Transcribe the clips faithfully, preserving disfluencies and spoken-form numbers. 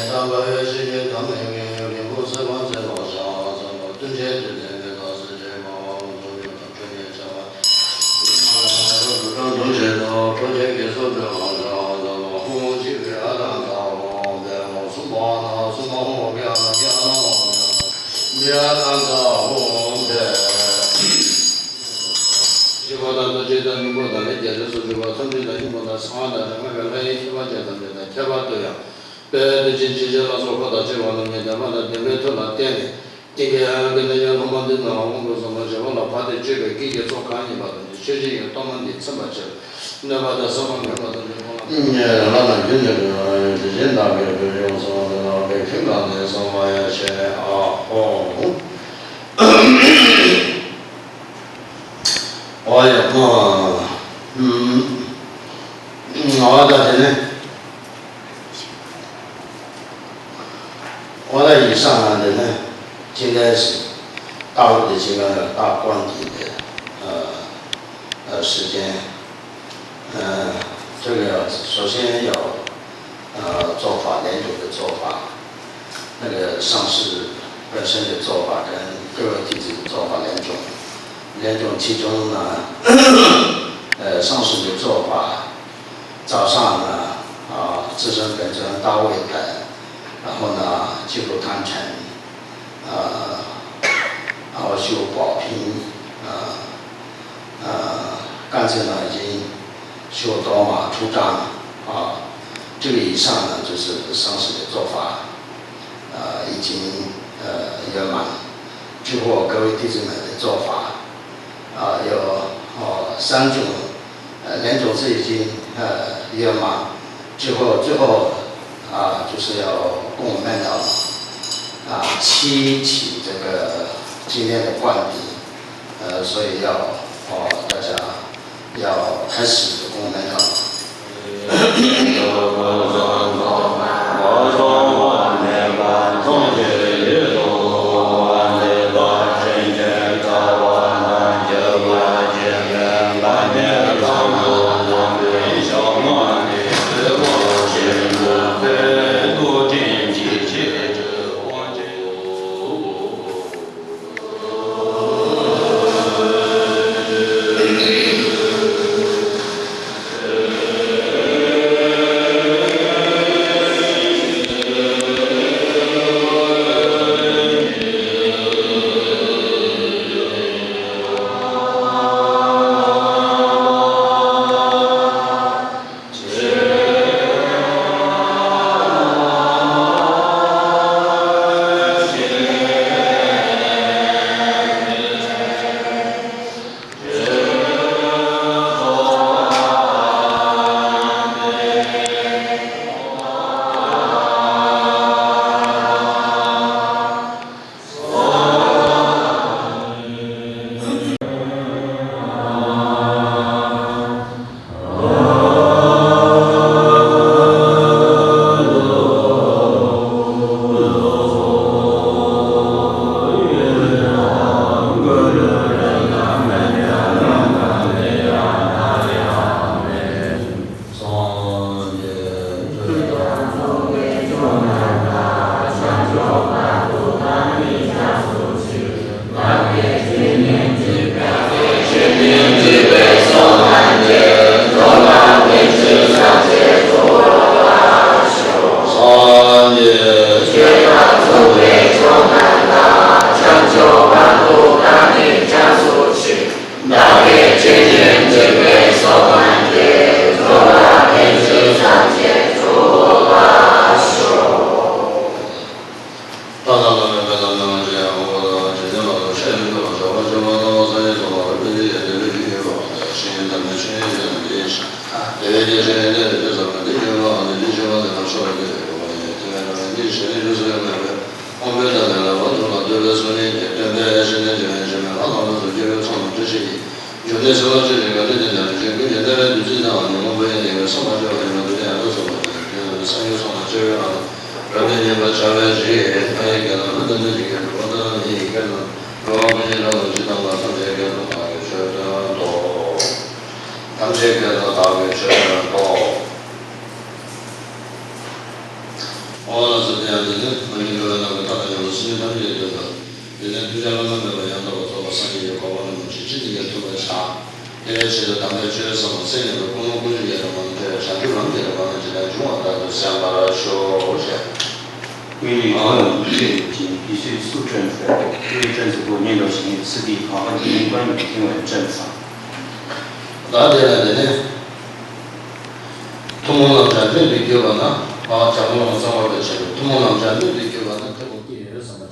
ས་འབར་བའི་ཤེས་བྱའི་དམ་ལས་ངན་རིང་པོ་སེ་བ་ཚེ་ལོ་ཞག་ཙམ་པ་སྟོན་ཆེན་དུས་ལྡན་མེ་ཏོག་སེར་ཆེན་མ་བ་འོ་འཛོམས་ཡོད་དང་འཕྲོད་ནས་བྱ་བ། འགྲོ་གྲོལ་རྡོ་རྗེ་དང་འཕྲོ་ཆེན་དགེ་ཚོགས་འདོད་པ་ལ་ལ་ཧོ་ཅི་བའི་ཨ་ལ་ད་ཧོ་བའི་ཧོ་སུམ་པ་ན་སུམ་པ་ཧོ་བའི་ཨ་ལ་ཀྱ་ལ་ཧོ་བའི་ཨ་ལ་ད་ཧོ་བའི། བཞི་པ་དང་རྡོ་རྗེ་དང་སྙིང་པོ་དང་ལས་རྒྱ་ཆེན་སོགས་བཞི་པ་ཐམས་ཅད་དང་སྙིང་པོ་དང་གསང་བ་དང་ལྷ་ཡི་ཤེས་པ་ཅན་ཐམས་ཅད་དང་ཁྱད་པར་དུ་ཡང་། དཔལ་དུས་ཆེན་ཇི་བཞིན་ལ་སོགས་འཁོར་དང་བཅས་པ་རྣམས་ཀྱི་བདེན་པ་དང་བདེན་པའི་མཐུ་ལ་བརྟེན་ནས་ཀུན་དགའི་དབྱངས་ཀྱི་རྣལ་འབྱོར་སློབ་མ་འདི་རྣམས་དབང་པོ་གསུམ་པོ་བྱེ་བ་ལ་བབས་ཏེ་སྤྱོད་པའི་དཀྱིལ་གྱི་ཚོགས་གང་ཡིན་པ་དང་ཆོས་ཅན་གྱི་སྟོང་པ་འདིས་ཚིམ་པར་བྱེད། གནོད་པ་དང་སྲན་མ་མེད་པ་དང་ལུས་ཕུང་ལ། ཉེ་རང་ལ་རྒྱུ་ནི་དེ་བཞིན་བདག་གིས་བོད་ཡོངས་སུ་དེ་ལ་བའི་ཁྱིམ་ལ་ནི་གསང་བ་ཡ་ཆེ་ཨ་ཧོ། ཨོ་ཡ་ཨ་ཨ་ད་དེ་ནི། ཨོ་ད་ཡིག་ཚང་ནང་དེ་ནི་ཅི་འདྲ་ཞིག་ལྟ་བུ་དེ་ཅི་འདྲ་ལྟ་དཀོན་གྱི་དེ་ཨ་ཨ་时间 呃，这个首先要呃做法，莲种的做法，那个上师本身的做法跟各位弟子的做法两种。两种其中呢，呃，上师的做法，早上呢，啊，至诚本尊大卫本，然后呢，进入坛城， 啊，然后修宝瓶，啊，啊，刚才呢已经修罗马出张，啊，这个以上呢就是上师的做法，啊，已经呃圆满。之后各位弟子们的做法，啊，有哦三种 呃，莲种子已经呃圆满之后，最后啊就是要供我们的啊七起这个今天的灌顶，呃，所以要哦大家要开始供我们的。འཇུག་གནས་སེམས་ལ་སྤྱོད་ཅིང་དགའ་སྟེ་དེ་ལ་རིགས་ཀྱི་ཚོགས་རྣམས་བསྐྱེད་པའི་ཕྱིར་ཏེ། སངས་རྒྱས་སོགས་ལ་སྤྱོད་པའི་ཨ་རུ་ཚོགས་པ་དེ་ཡང་དག་སོགས་པ་དེ་ལ་ཡང་དག་སོགས་པ་དེ་ལ་རབ་ཏུ་བསྙེན་པར་བྱ་བའི་ཕྱིར་ལྷ་ཡི་སྐད་དང་ཀླུ་དང་གནོད་སྦྱིན་སྐད་དང་འགྲོ་བ་དང་མི་ཡི་སྐད་དང་འགྲོ་བ་ཀུན་གྱི་ལྷ་དང་ཇི་ལྟ་བ་ཐམས་ཅད་སྐད་དུ་བདག་གིས་ཆོས་བསྟན་ཏོ། ཐམས་ཅད་སྐད་དུ་བདག་གིས་ཆོས་བསྟན་ཏོ། ཨོ་ལགས་སོ། ནི། མ་གྱུར་འགྲོ་བའི་ནང་གི་མཐའ་དང་མཉམ་པའི་སེམས་ཅན་ཐམས་ཅད་ཀྱི་དོན་དུ། དེ་ནས་ཐུགས་རྗེ་བླ་ན་མེད་པ་ཡང་དག་པར་རྫོགས་པར་སངས་རྒྱས་ཀྱི་གོ་འཕང་རིན་པོ་ཆེ་ཅི་ནས་ཀྱང་ཐོབ་པར་བྱ། དེ་བའི་ཆེད་དུ་དམ་པའི་ཆོས་བསམ་པ་སེམས་ཉིད་ཀྱི་ཀུན་སློང་ཀུན་སྤྱོད་ཡི་དམ་པ་ལ་འབྲེལ་བའི་བྱང་ཆུབ་ལམ་གྱི་རིམ་པ་ནི་ཇི་ལྟར་འབྱུང་བ་ལྟར་དུ་གསན་པར་ཞུ་ཞེས། 规律永远不变，以及必须速成出来。规律正是不变的行为，此地好好听观语听闻正常。 ད་དེ་ལ་དེ་ནས་ཐུན་མོང་ལམ་བྱང་ཆུབ་ཏུ་གྱུར་པ་ན། ཨ། བྱང་ཆུབ་ལམ་གསང་བ་དང་བཅས་པའི་ཐུན་མོང་ལམ་བྱང་ཆུབ་ཏུ་གྱུར་པ་ན་ཐེག་པ་སྐྱེ་ཡོད་བསམ་པ།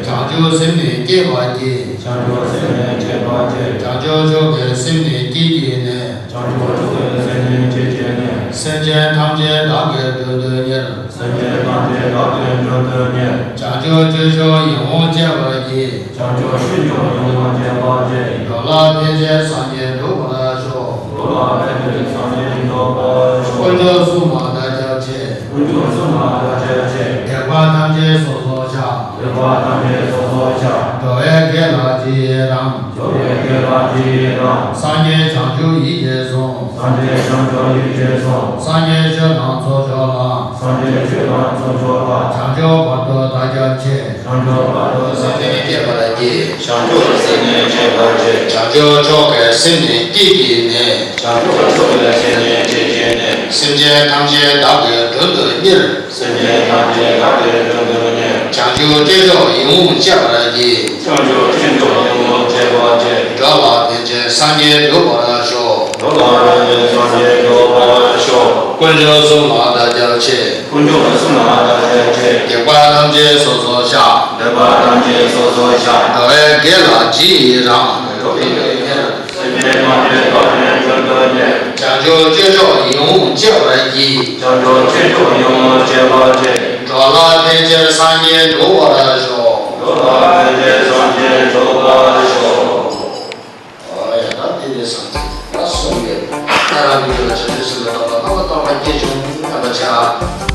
བྱང་ཆུབ་སེམས་ནི་བསྐྱེད་པར་བགྱི། བྱང་ཆུབ་སེམས་ནི་བསྐྱེད་པར་བགྱི། བྱང་ཆུབ་མཆོག་གི་སེམས་ནི་བསྐྱེད་བགྱིས་ནས། བྱང་ཆུབ་མཆོག་གི་སེམས་ནི་བསྐྱེད་བགྱིས་ནས། སེམས་ཅན་ཐམས་ཅད་བདག་གིས་མགྲོན་དུ་གཉེར། སེམས་ཅན་ཐམས་ཅད་བདག་གིས་མགྲོན་དུ་གཉེར། བྱང་ཆུབ་སྤྱོད་མཆོག་ཡིད་འོང་སྤྱད་པར་བགྱི། བྱང་ཆུབ་སྤྱོད་མཆོག་ཡིད་འོང་སྤྱད་པར་བགྱི། འགྲོ་ལ་ཕན་ཕྱིར་སངས་རྒྱས་འགྲུབ་པར་ཤོག། འགྲོ་ལ་ཕན་ཕྱིར་སངས་རྒྱས་འགྲུབ་པར་ཤོག། དཀོན་མཆོག་གསུམ་ལ་བདག་སྐྱབས་མཆི། དཀོན་མཆོག་གསུམ་ལ་བདག་སྐྱབས་མཆི། སྡིག་པ་ཐམས་ཅད་སོ་སོར་བཤགས། སྡིག་པ་ཐམས་ཅད་སོ་སོར་བཤགས། འགྲོ་བའི་དགེ་ལ་ཇི་ཡི་རང་། འགྲོ་བའི་དགེ་ལ་ཇི་ཡི་རང་། སངས་རྒྱས་བྱང་ཆུབ་ཡིད་ཀྱིས་བཟུང་། སངས་རྒྱས་བྱང་ཆུབ་ཡིད་ཀྱིས་བཟུང་། སངས་རྒྱས་ཆོས་དང་ཚོགས་མཆོག་ལ། སངས་རྒྱས་ཆོས་དང་ཚོགས་མཆོག་ལ། བྱང་ཆུབ་བར་དུ་བདག་སྐྱབས་མཆི། བྱང་ཆུབ་བར་དུ་བདག་སྐྱབས་མཆི། སེམས་ནི་བསྐྱེད་པར་བགྱི། བྱང་ཆུབ་སེམས་ནི་བསྐྱེད་པར་བགྱི། བྱང་ཆུབ་མཆོག་གི་སེམས་ནི་བསྐྱེད་བགྱིས་ནས། བྱང་ཆུབ་མཆོག་གི་སེམས་ནི་བསྐྱེད་བགྱིས་ནས། སེམས་ཅན་ཐམས་ཅད་བདག་གིས་མགྲོན་དུ་གཉེར། སེམས་ཅན་ཐམས་ཅད་བདག་གིས་མགྲོན་དུ་གཉེར། བྱང་ཆུབ་སྤྱོད་མཆོག་ཡིད་འོང་སྤྱད་པར་བགྱི། བྱང་ཆུབ་སྤྱོད་མཆོག་ཡིད་འོང་སྤྱད་པར་བགྱི། འགྲོ་ལ་ཕན་ཕྱིར་སངས་རྒྱས་འགྲུབ་པར་ཤོག། འགྲོ་ལ་ཕན་ཕྱིར་སངས་རྒྱས་འགྲུབ་པར་ཤོག། དཀོན་མཆོག་གསུམ་ལ་བདག་སྐྱབས་མཆི། དཀོན་མཆོག་གསུམ་ལ་བདག་སྐྱབས་མཆི། སྡིག་པ་ཐམས་ཅད་སོ་སོར་བཤགས། སྡིག་པ་ཐམས་ཅད་སོ་སོར་བཤགས། འགྲོ་བའི་དགེ་ལ་ཇི་ཡི་རང་། འགྲོ་བའི་དགེ་ལ། སེམས་ཅན་ཐམས་ཅད་བདག་གིས་མགྲོན་དུ་གཉེར། བྱང་ཆུབ་སྤྱོད་མཆོག་ཡིད་འོང་སྤྱད་པར་བགྱི། བྱང་ཆུབ་སྤྱོད་མཆོག་ཡིད་འོང་སྤྱད་པར་བགྱི། འགྲོ་ལ་ཕན་ཕྱིར་སངས་རྒྱས་འགྲུབ་པར་ཤོག། འགྲོ་ལ་ཕན་ཕྱིར་སངས་རྒྱས་འགྲུབ་པར་ཤོག། ཨོ་ཡ། ད་དེ་ནས་སངས་རྒྱས་ལ་གསུངས་ཡོད། ད་རང་གི་རྒྱུད་ལ་བྱང་ཆུབ་སེམས་དཔའི་སྟོབས་དང་རྣམ་པར་དག་པ་སྐྱེ་འགྱུར་ཞེས་པ་བྱ།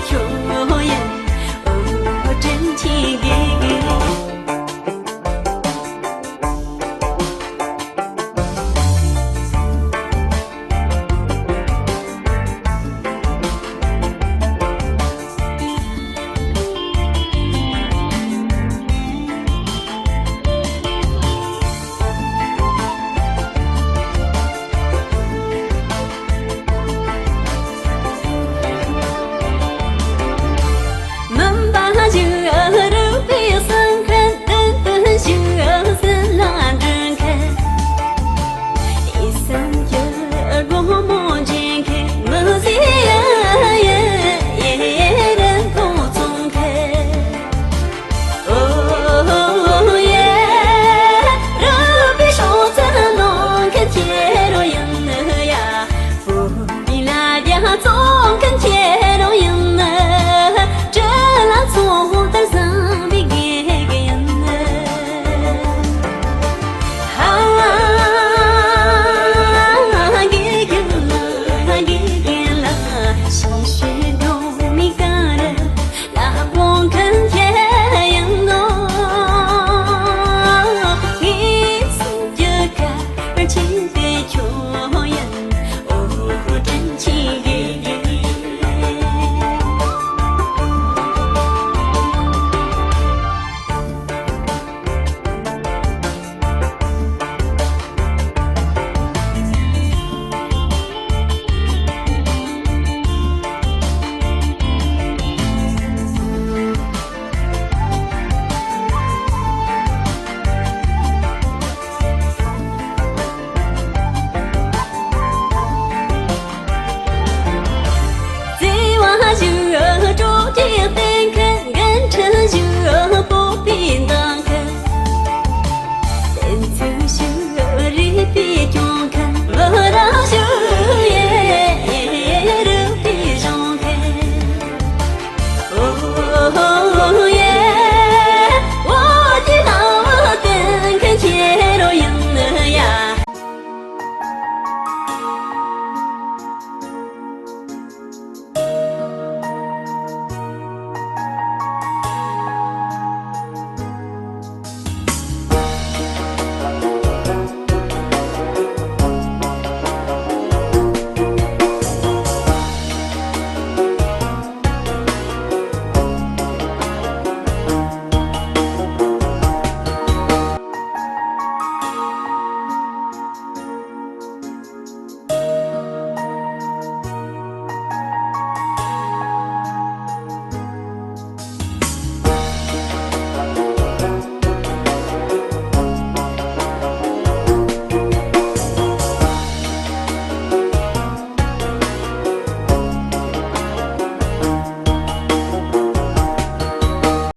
ཁྱོད་ཡིན་